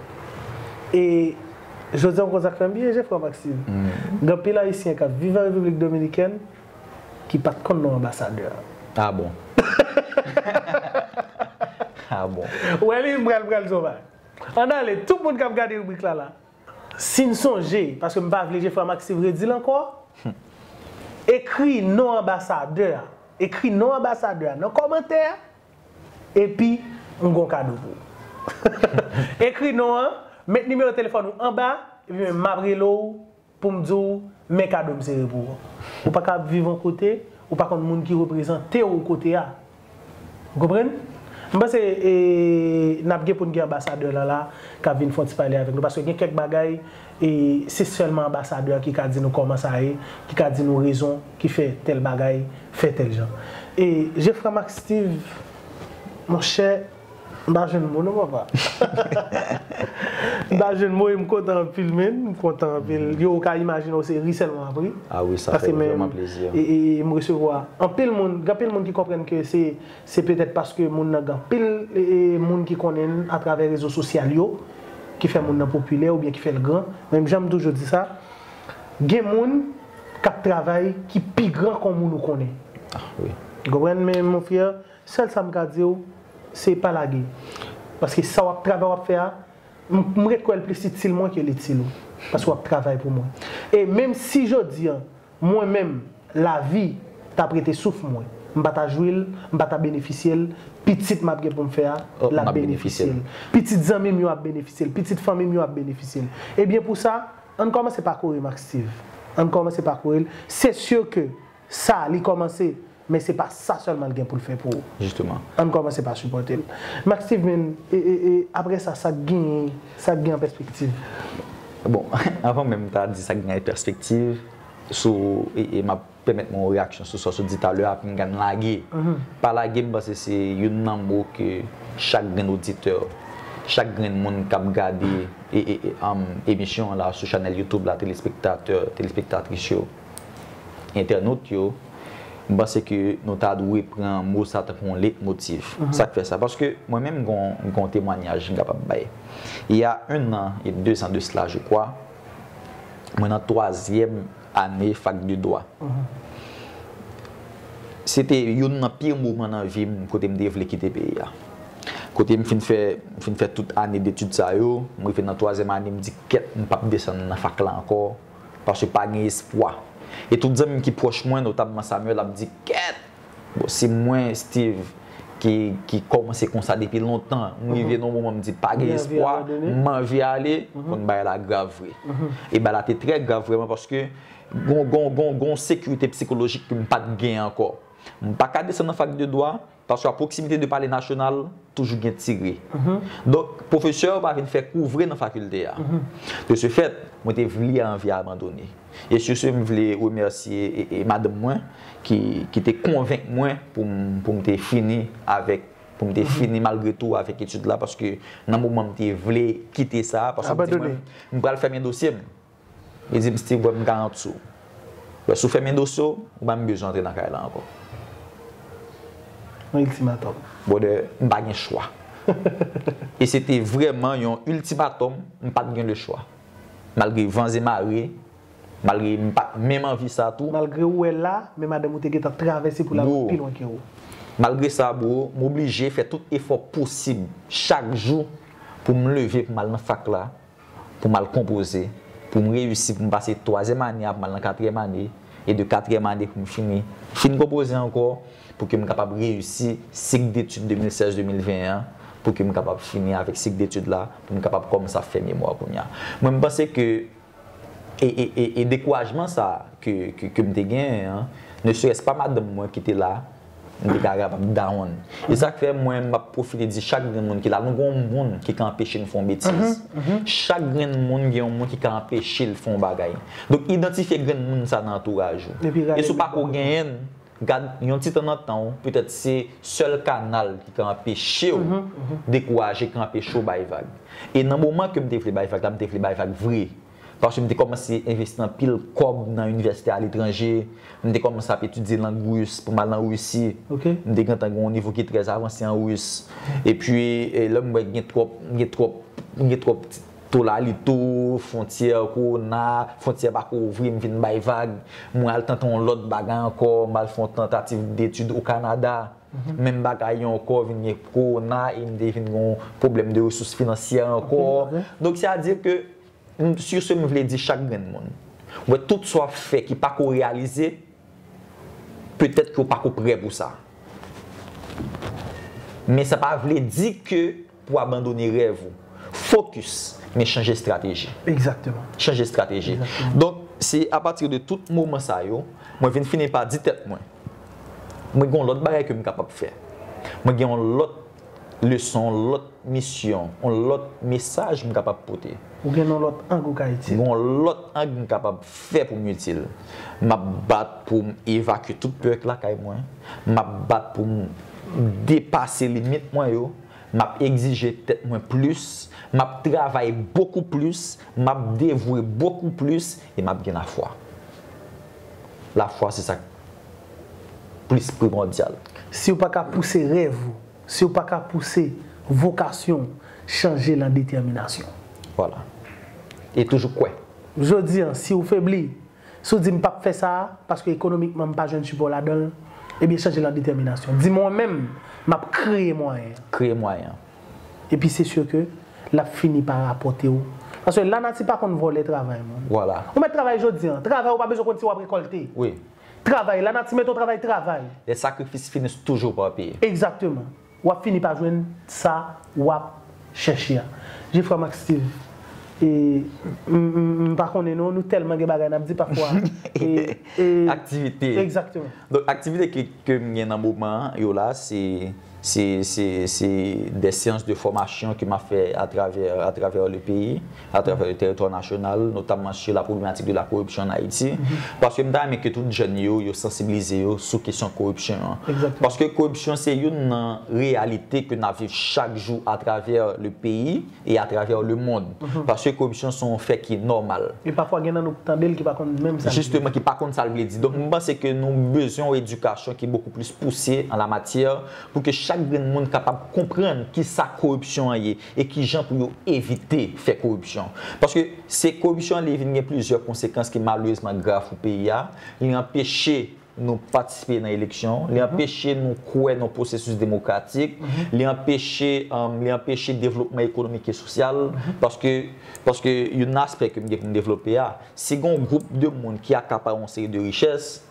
E jodi a, ou konn sa k fè m byen, Jeffrey Maxime? Gen anpil Ayisyen k ap viv an Repiblik Dominikèn ki pa t konn non anbasadè a. Ah bon? Ah bon? Ou wè li, m pral, pral di w yon bagay. Ann ale, tout moun k ap gade ribrik la la. Si n sonje, paske m pa vle Jeffrey Maxime redi l ankò, ekri non anbasadè a. Ekri non anbasadè a nan kòmantè a, epi m gon kado pou ou. Ekri non an, met nimewo telefòn ou anba, epi men m ap rele w pou m di w, men kado m sere pou ou. Ou pa ka ap viv yon kote, ou pa konn moun ki reprezante w kote a. Ou konprann? M panse e, n ap gen pou n gen anbasadè la la k ap vin fè yon ti pale avèk nou, paske gen kèk bagay, e se sèlman anbasadè a ki ka di nou kòman sa ye, ki ka di nou rezon ki fè tèl bagay, fè tèl jan. E Jeffrey Max Steve, monchè, m pa jwenn mo non papa. M pa jwenn mo e m kontan anpil men, m kontan anpil. Yo, ou ka imajine w se ri sèlman m ap ri. Ah wi, sa fè m vrèman plezi. E, e, e m resevwa anpil moun, gen anpil moun ki konprann ke se, se petèt paske moun nan gen anpil e, e, moun ki konnen l atravè rezo sosyal yo, ki fè moun nan popilè oubyen ki fè l gran. Men jan m toujou di sa, gen moun k ap travay ki pi gran ke yon moun ou konnen. Ah wi. Ou konprann, men mon frè, sèl sa m ka di w, se pa lage. Paske sa w ap travay w ap fè a, m, m ret kwè l plis itil mwen ke l itil ou. Paske w ap travay pou mwen. E menm si jodi a, mwen menm, lavi t ap rete souf mwen, m pa ta jwi l, m pa ta benefisye l, pitit m ap gen pou m fè a, l ap benefisye l. Pitit zanmi m yo ap benefisye l, pitit fanmi m yo ap benefisye l. Ebyen pou sa, ann kòmanse pa kore Max Steve. Ann kòmanse pa kore l. Se si ke sa, li kòmanse, men se pa sa sèlman l gen pou l fè pou ou. Jisteman. Ann kòmanse pa sipòte l. Max Steve, men, e, e, e, apre sa, sa k genyen, sa k gen an pèspektiv? Bon, anvan menm m ta di sa k gen an pèspektiv, sou, e, e m ap pèmèt mwen yon reyaksyon sou sa w sot di talè a, pou m ka lage. Pa lage, m panse se youn nan mo ke chak grenn oditè, chak grenn moun k ap gade e, e, e, um, emisyon an la sou chanèl YouTube la, telespektatè, telespektatris yo, entènot yo, m panse ke nou ta dwe pran mo sa tankou yon letmotiv. Sa k fè sa? Paske mwen menm, m gon, m gon temwanyaj m kapab bay. Il y a un an et deux ans de cela, je crois, mwen nan twazyèm ane fak de dwa. Se te youn nan pi moman nan vi m kote m te vle kite peyi a. Kote m fin fè, m fin fè tout ane detid sa yo, m rive nan twazyèm ane, m di, kèt, m p ap desann nan fak la ankò, paske pa gen espwa. E tout zanmi m ki pwòch mwen, notabman Samuel, ap di, kèt, bon, se mwen, Steve, ki, ki kòmanse konsa depi lontan. M rive nan yon moman, m di, pa gen espwa, m anvi ale, konn bagay la grav vre. E bagay la te trè grav vrèman, paske gon, gon, gon, gon sekirite psikolojik ke m pa t gen ankò. M pa ka desann nan fak de dwa, paske a pwoksimite de Palè Nasyonal, toujou gen tire. Donk, pwofesè yo pa vin fè kou vre nan fakilte a. De ce fait, mwen te vle anvi abandone. E sur ce, m vle remèsye e, e madanm mwen ki, ki te konvenk mwen pou m, pou m te fini avèk, pou m te fini malgre tou avèk etid la, paske nan moman m te vle kite sa, paske m di mwen, m pral fèmen dosye m. Li di m, Steve, wè m garanti w. Wè, si w fèmen dosye w, ou pa menm bezwen antre nan kay la ankò. Yon iltimatòm. Brother, m pa gen chwa. E se te vrèman yon iltimatòm, m pa t gen le chwa. Malgre van e mare, malgre m pa t menm anvi sa tou. Malgre ou wè la, men madanm ou te gentan travèse pou l al pi lwen ke ou. Malgre sa, bro, m oblije fè tout efò posib chak jou pou m leve, pou m al nan fak la, pou m al konpoze, pou m reyisi, pou m pase twazyèm ane a, pou m al nan katriyèm ane, e de katriyèm ane pou m fini, fin konpoze ankò, pou ke m kapab reyisi sik detid de mil sèz de mil ven an, pou ke m kapab fini avèk sik detid la, pou m kapab kòmanse ap fè memwa kounye a. Mwen, m panse ke e, e, e, e dekourajman sa ke, ke, ke m te genyen an, ne serait-ce pas madanm mwen ki te la, m te ka kapab down. E sa k fè mwen, m ap pwofite di chak grenn moun ki la, nou gen yon moun ki ka anpeche n fè yon betiz. Chak grenn moun gen yon moun ki ka anpeche l fè yon bagay. Donk, idantifye grenn moun sa nan antouraj ou. E si w pako genyen l, gad yon ti tan nan tan w, petèt se sèl kanal ki ka anpeche w dekouraje, ki ka anpeche w bay vag. E nan moman ke m te vle bay vag la, m te vle bay vag vre. Paske m te kòmanse envesti anpil kòb nan inivèsite aletranje. M te kòmanse ap etidye lang ris pou m al an Risi. M te gentan gen yon nivo ki trè avanse an ris. Epi, e, lè m wè gen twòp, gen twòp, gen twòp tolalito, fwontyè, kowona, fwontyè pako ouvri, m vin bay vag. M al tante yon lòt bagay ankò, m al fè yon tantativ detid o Kanada. Menm bagay yo ankò, vin gen kowona, e m te vin gen yon pwoblèm de resous finansyè ankò. Donk, se a di ke, m, sur ce, m vle di chak grenn moun. Wè, tout sa w ap fè ki pako reyalize, petèt ke w pako prè pou sa. Men sa pa vle di ke pou abandone rèv ou. Fokis, men chanje estrateji. Egzakteman. Chanje estrateji. Egzakteman. Donk, se apati de tout moman sa yo, mwen vin fini pa di tèt mwen, mwen gen yon lòt bagay ke m kapab fè. Mwen gen yon lòt leson, yon lòt misyon, yon lòt mesaj m kapab pote. Ou gen yon lòt ang ou ka itil. Gen yon lòt ang m kapab fè pou m itil. M ap bat pou m evakye tout pè k lakay mwen. M ap bat pou m depase limit mwen yo. M ap egzije tèt mwen plis. M ap travay bokou plis. M ap devwe bokou plis. E m ap gen lafwa. Lafwa, se sa k plis primòdyal. Si w pa ka pouse rèv ou, si w pa ka pouse vokasyon w, chanje l an detèminasyon. Vwala. E toujou kwè. Jodi a, si w febli, si w di, "M p ap fè sa a, paske ekonomikman m pa jwenn sipò ladan l," ebyen, chanje l an detèminasyon. Di, "Mwen menm, m ap kreye mwayen an." Kreye mwayen an. Epi se si ke l ap fini pa rapòte w. Paske lanati pa konn vòlè travay moun. Vwala. Ou mèt travay jodi a. Travay ou pa bezwen konn si w ap rekòlte. Wi. Travay, lanati mete w travay, travay. Les sacrifices finissent toujours par payer. Egzakteman. W ap fini pa jwenn sa w ap chèche a. Jefra Max Steve, e, m, m, m pa konnen non, nou tèlman gen bagay n ap di pafwa. E, e, Aktivite. Egzakteman. Donk, aktivite ke, ke m gen nan moman an, yo la, se, se, se, se des séances de formation ke m ap fè atravè, atravè le pays, atravè le territoire national, notamment sur la problématique de la corruption en Haïti. Paske m ta renmen ke tout jèn yo, yo sansibilize yo sou kesyon koripsyon an. Egzakteman. Paske koripsyon se youn nan reyalite ke n ap viv chak jou atravè le pays et à travers le monde. Paske koripsyon se yon fè ki nòmal. E pafwa gen nan nou k tande l ki pa konn menm sa l vle di. Jisteman, ki pa konn sa l vle di. Donk, m panse ke nou bezwen yon edikasyon ki bokou plis pouse an la matyè pou ke chak grenn moun kapab konprann kisa koripsyon an ye e kijan pou yo evite fè koripsyon. Paske se koripsyon an, li vin gen plizyè konsekans ki malerezman grav pou peyi a. Li anpeche nou patisipe nan eleksyon, li anpeche nou kwè nan pwosesis demokratik, li anpeche, um, li anpeche devlopman ekonomik e sosyal, paske, paske youn nan aspè ke m gen pou m devlope a, si gen yon gwoup de moun ki akapare yon seri de richès,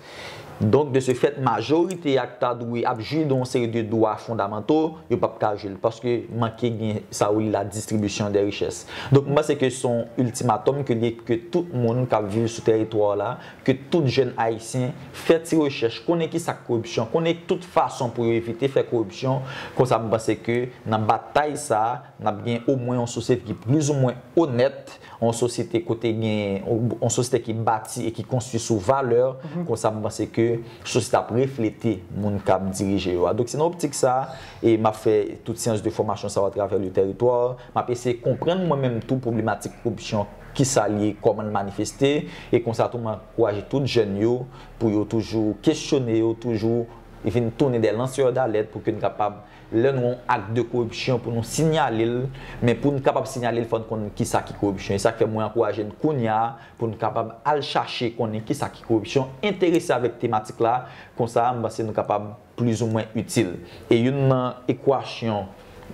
donk, de ce fait, majorite a k ta dwe ap jwi de yon seri de dwa fondamanto, yo p ap ka jwi l, paske manke gen sa yo rele la distribution des richesses. Donk, m panse ke se yon iltimatòm ke li ke tout moun k ap viv sou tèritwa la, ke tout jèn ayisyen fè ti rechèch, konnen kisa k koripsyon, konnen tout fason pou yo evite fè koripsyon. Konsa, m panse ke nan batay sa a, n ap gen omwen yon sosyete ki plizoumwen onèt, yon sosyete kote gen, yon sosyete ki bati e ki konstwi sou valè. Konsa, m panse ke sosyete ap reflete moun k ap dirije yo a. Donk, se nan optik sa a, e m ap fè tout séance de formation sa yo atravè le territoire. M ap eseye konprann mwen menm tou pwoblematik koripsyon, kisa l ye, kòman l manifeste, e konsa tou m ankouraje tout jèn yo pou yo toujou kesyone yo, toujou vin tounen des lanceurs d'alerte pou ke n kapab, lè nou wè yon ak de koripsyon, pou nou siyale l, men pou n kapab siyale l, fò n konn kisa ki koripsyon. E sa k fè mwen ankouraje n kounye a pou n kapab al chache konnen kisa ki koripsyon, enterese avèk tematik la, konsa m panse nou kapab plizoumwen itil. E youn nan ekwasyon,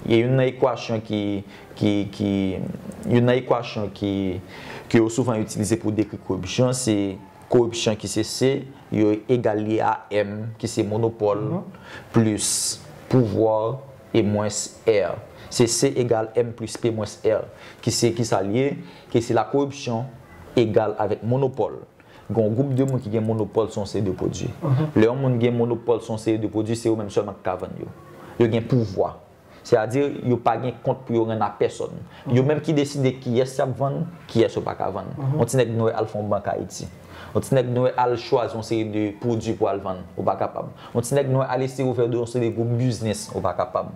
e youn nan ekwasyon ki, ki, ki, youn nan ekwasyon ki, ke yo souvan itilize pou dekri koripsyon, se koripsyon ki se C, yo egal li a M, ki se monopòl, plis pouvwa e mwens R. Se C egal M plis P mwens R, ki se, kisa l ye, ki se la koripsyon egal avèk monopòl. Gen yon gwoup de moun ki gen monopòl sou yon seri de pwodui. Lè yon moun gen monopòl sou yon seri de pwodui, se yo menm sèlman ki ka vann yo. Yo gen pouvwa. Sètadi, yo pa gen kont pou yo rann a pèsòn. Yo menm ki deside kiyès y ap vann, kiyès yo pa ka vann. Yon ti nèg nou wè al fè yon bank Ayiti. Yon ti nèg nou wè al chwazi yon seri de pwodui pou al vann, ou pa kapab. Yon ti nèg nou wè al eseye ouvè yon seri de gwoup biznis, ou pa kapab.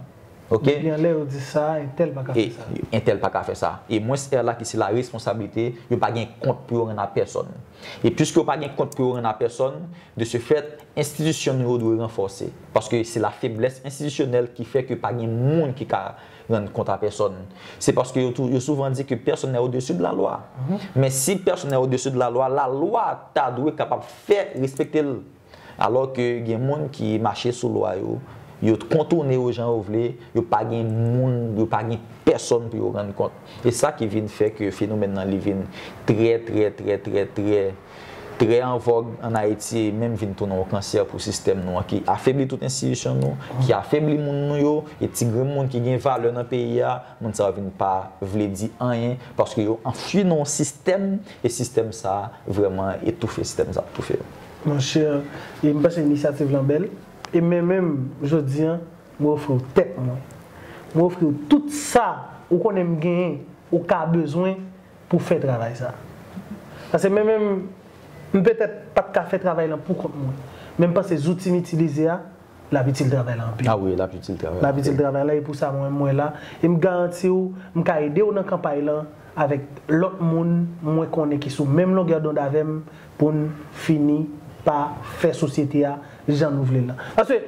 Ok? Depi anlè yo di sa, entèl pa ka fè sa. Entèl pa ka fè sa. E mwens R la ki se la responsablite, yo pa gen kont pou yo rann a pèsòn. E piske yo pa gen kont pou yo rann a pèsòn, de ce fait, enstitisyon nou yo dwe ranfòse. Paske se la feblès enstitisyonèl ki fè ke pa gen moun ki ka rann kont a pèsòn. Se paske yo, tou- yo souvan di ke personne n'est au-dessus de la loi. Men si personne n'est au-dessus de la loi, lalwa ta dwe kapab fè respekte l. Alò ke gen moun ki mache sou lwa yo, yo kontoune yo jan yo vle, yo pa gen moun, yo pa gen pèsòn pou yo rann kont. E sa ki vin fè ke fenomèn nan li vin trè, trè, trè, trè, trè, trè an vòg ann Ayiti, e menm vin tounen yon kansè pou sistèm nou an, ki afebli tout enstitisyon nou, ki afebli moun nou yo, e ti grenn moun ki gen valè nan peyi a, moun sa yo vin pa vle di anyen, paske yo anfui nan yon sistèm, e sistèm sa a vrèman etoufe, sistèm sa ap toufe yo. Monchè, e m panse inisyativ lan bèl. E men menm, jodi a, mwen ofri w tèt mwen. Mwen ofri w tout sa ou konnen m genyen, ou ka bezwen pou fè travay sa. Paske men menm, m petèt pa t ka fè travay lan pou kont mwen. Men m panse zouti m itilize a, l ap itil travay la anpil. Ah wi, l ap itil travay la. L ap itil travay la, e pou sa mwen, mwen la. E m garanti w, m ka ede w nan kanpay lan avèk lòt moun mwen konnen ki sou menm longè dond avè m pou n fini pa fè sosyete a jan nou vle l lan. Paske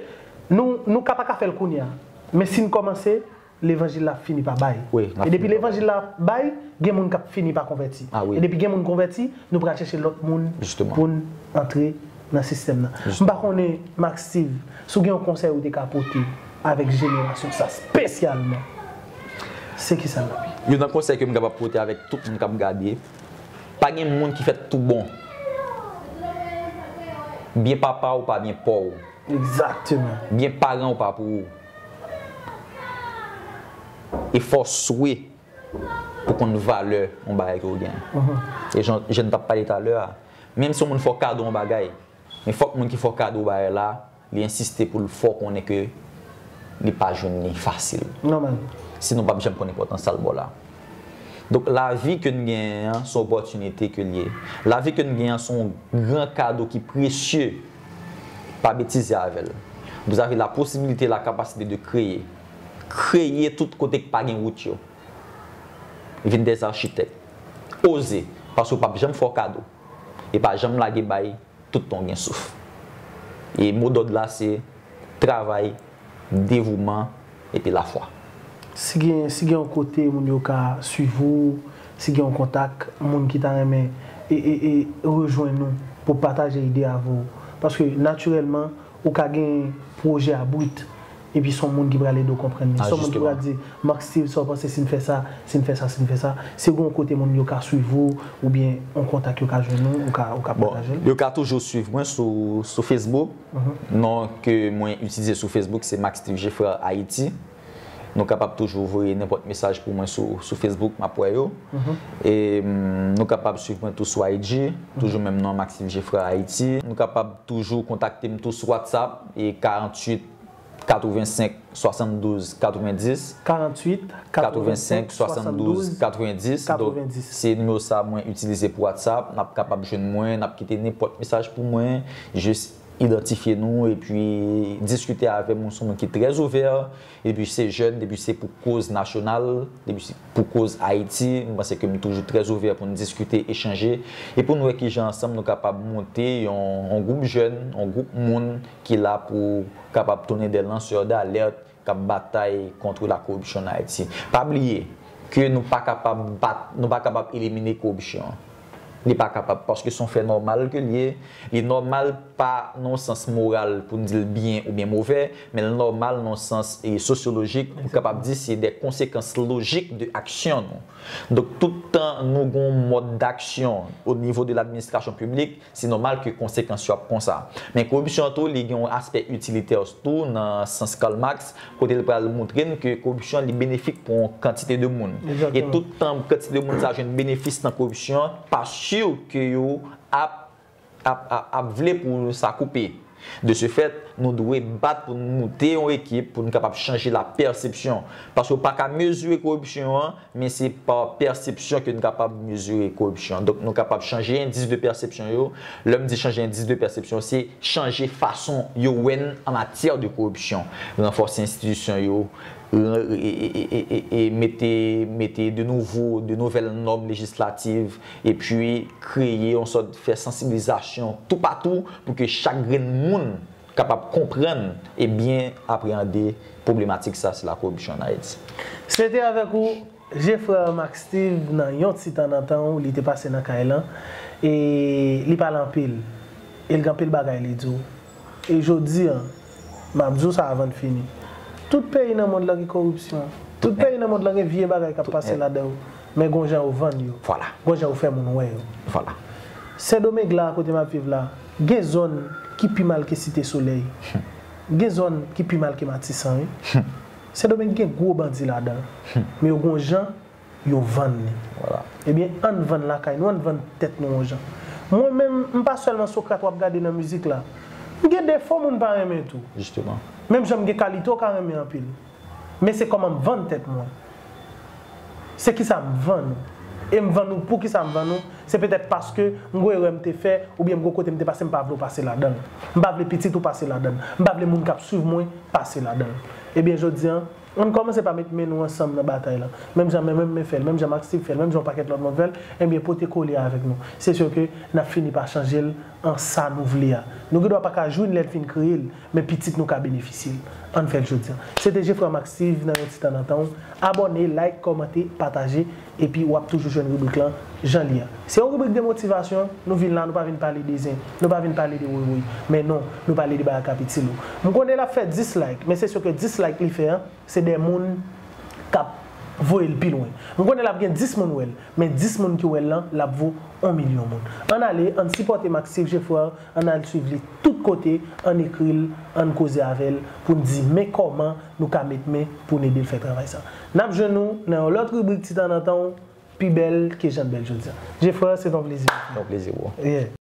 nou, nou ka pa ka fè l kounye a, men si n kòmanse, levanjil la ap fini pa bay. Wi, l ap fini pa bay. E depi levanjil la bay, gen moun k ap fini pa konvèti. Ah wi. E depi gen moun konvèti, nou pral chèche lòt moun pou n antre nan sistèm nan. Jistèman. M pa konnen, Max Steve, si w gen yon konsèy ou te ka pote avèk jenerasyon sa espesyalman, se kisa l ap ye? Youn nan konsèy ke m kapab pote avèk tout moun k ap gade, pa gen moun ki fèt tou bon. Byen papa w pa byen pa w. Egzakteman. Byen paran w pa pou ou. E fò w swe pou konn valè yon bagay ke w gen. E jan, jan n t ap pale talè a, menm si yon moun fè w kado yon bagay, men fòk moun ki fè w kado bagay la, li ensiste pou l fè w konnen ke li pa jwenn li fasil. Nòmal. Sinon, w p ap janm konn enpòtans sa l ba w la. Donk, lavi ke n genyen an, se yon opòtinite ke l ye. Lavi ke n genyen an, se yon gran kado ki presye. Pa betize avè l. Vous avez la possibilité, la capacité de créer. Kreye tout kote k pa gen wout yo. Vin des architectes. Oze, paske w p ap janm fè w kado. E pa janm lage bay, tout tan w gen souf. E mo dòd la se travay, devouman, epi lafwa. Si gen, si gen yon kote moun yo ka swiv ou, si gen yon kontak, moun ki ta renmen e, e, e rejwenn ou pou pataje ide avè w. Paske natirèlman, ou ka gen pwojè a brit, epi se yon moun ki pral ede w konprann li. Ah, se yon moun ki pral di, Max Steve, sa w panse si n fè sa, si n fè sa, si n fè sa? Si gen yon kote moun yo ka swiv ou, oubyen yon kontak yo ka jwenn ou, ou ka, ou ka pataje l? Bon, yo ka toujou swiv mwen sou, sou Facebook. Non ke mwen itilize sou Facebook, se Max Steve Geffrard Haïti. Nou kapab toujou voye nenpòt mesaj pou mwen sou, sou Facebook, m ap wè yo. E, mm, nou kapab swiv mwen tou sou I G, toujou menm non, Max Steve Geffrard Haïti. Nou kapab toujou kontakte m tou sou WhatsApp, e karanntuit katrevensenk swasanndouz katrevendis. Karanntuit katrevensenk swasanndouz katrevendis. Donk, se nimewo sa mwen itilize pou WhatsApp. N ap kapab jwenn mwen, n ap kite nenpòt mesaj pou mwen. Jis idantifye nou epi diskite avè m. Ou se yon moun ki trè ouvè, depi se jèn, depi se pou koz nasyonal, depi se pou koz Ayiti, m panse ke m toujou trè ouvè pou n diskite, echanje, e pou n wè kijan ansanm nou kapab monte yon, yon gwoup jèn, yon gwoup moun ki la pou kapab tounen des lanceurs d'alerte, k ap batay kont la koripsyon an Ayiti. Pa bliye ke nou pa kapab bat, nou pa kapab elimine koripsyon an. Li pa kapab, paske se yon fè nòmal ke l ye. Li nòmal pa nan yon sans moral pou n di l byen oubyen movè, men l nòmal nan yon sans, e, sosyolojik, pou kapab di se de konsekans lojik de aksyon nou. Donk, tout tan nou gen yon mòd daksyon o nivo de ladministrasyon piblik, se nòmal ke konsekans yo ap konsa. Men koripsyon an tou, li gen yon aspè itilitè tou nan sans Karl Marx, kote l pral montre n ke koripsyon li benefik pou yon kantite de moun. E tout tan kantite de moun sa jwenn benefis nan koripsyon, pa si ke yo ap, ap, ap, ap vle pou sa koupe. De ce fait, Nou dwe bat pou n moute yon ekip pou n kapab chanje la pèsepsyon. Paske w pa ka mezire koripsyon an, men se pa pèsepsyon ke n kapab mezire koripsyon. Donk, nou kapab chanje endis de pèsepsyon yo. Lè m di chanje endis de pèsepsyon, se chanje fason yo wè n an matyè de koripsyon. Ranfòse enstitisyon yo, ran- e, e, e, e, e, e mete, mete de nouvo, de nouvèl nòm lejislativ, epi kreye yon sòt, fè sansibilizasyon toupatou pou ke chak grenn moun kapab konprann e byen apreyande pwoblematik sa, se la koripsyon an Ayiti. Se te avèk ou, Jeffrey Max Steve, nan yon ti tan nan tan ou, li te pase nan kay lan, e li pale anpil, e l gen anpil bagay li di w. E jodi a, m ap di w sa avan n fini. Tout peyi nan mond lan gen koripsyon. Tout peyi nan mond lan gen vye bagay k ap pase ladan yo. Men gon jan yo vann yo. Vwala. Gon jan yo fè moun wè yo. Vwala. Sendomeng la, kote m ap viv la, gen zòn ki pi mal ke Site Solèy. Gen zòn ki pi mal ke Matisan, wi. Sendomeng gen gwo bandi ladan. Men yo gon jan yo vann li. Vwala. Ebyen, ann vann lakay nou, ann vann tèt nou yon jan. Mwen menm, m pa sèlman Socrate w ap gade nan mizik la. M gen defo moun pa renmen tou. Jisteman. Menm jan m gen kalite w ka renmen anpil. Men se kòman m vann tèt mwen. Se kisa m vann ou. E m vann ou, poukisa m vann ou? Se petèt paske m gon erè m te fè, oubyen m gon kote m te pase, m pa vle w pase ladan l. M pa vle pitit ou pase ladan l. M pa vle moun k ap swiv mwen pase ladan l. Ebyen, jodi a, ann kòmanse pa met men nou ansanm nan batay la. Menm jan mwen menm mwen fè l, menm jan Max Steve fè l, menm jan yon pakèt lòt moun fè l, ebyen, pote kole avèk nou. Se si ke n ap fini pa chanje l an sa nou vle a. Nou gen dwa pa ka jwenn lè l fin kreye l, men pitit nou ka benefisye l. Ann fè l jodi a. Se te Jeffrey Max Steve nan yon ti tan nan tan w. Abòne, like, kòmante, pataje, epi w ap toujou jwenn ribrik lan jan li a. Se yon ribrik de motivasyon, nou vin la, nou pa vin pale de zen, nou pa vin pale de woy woy. Men non, nou pale de bagay k ap itil ou. M konnen l ap fè dis like, men se si ke dis like li fè an, se de moun k ap voye l pi lwen. M konnen l ap gen dis moun wè l, men dis moun ki wè l lan, l ap vo yon milyon moun. Ann ale, ann sipòte Max Steve Geffrard, ann al swiv li tout kote, ann ekri l, ann koze avè l, pou n di men kòman nou ka met men pou n ede l fè travay sa. N ap jwenn nou nan yon lòt ribrik Ti Tan nan Tan w, pi bèl ke jan l bèl jodi a. Geffrard, se t on plezi. Yon plezi, bro. Yeah.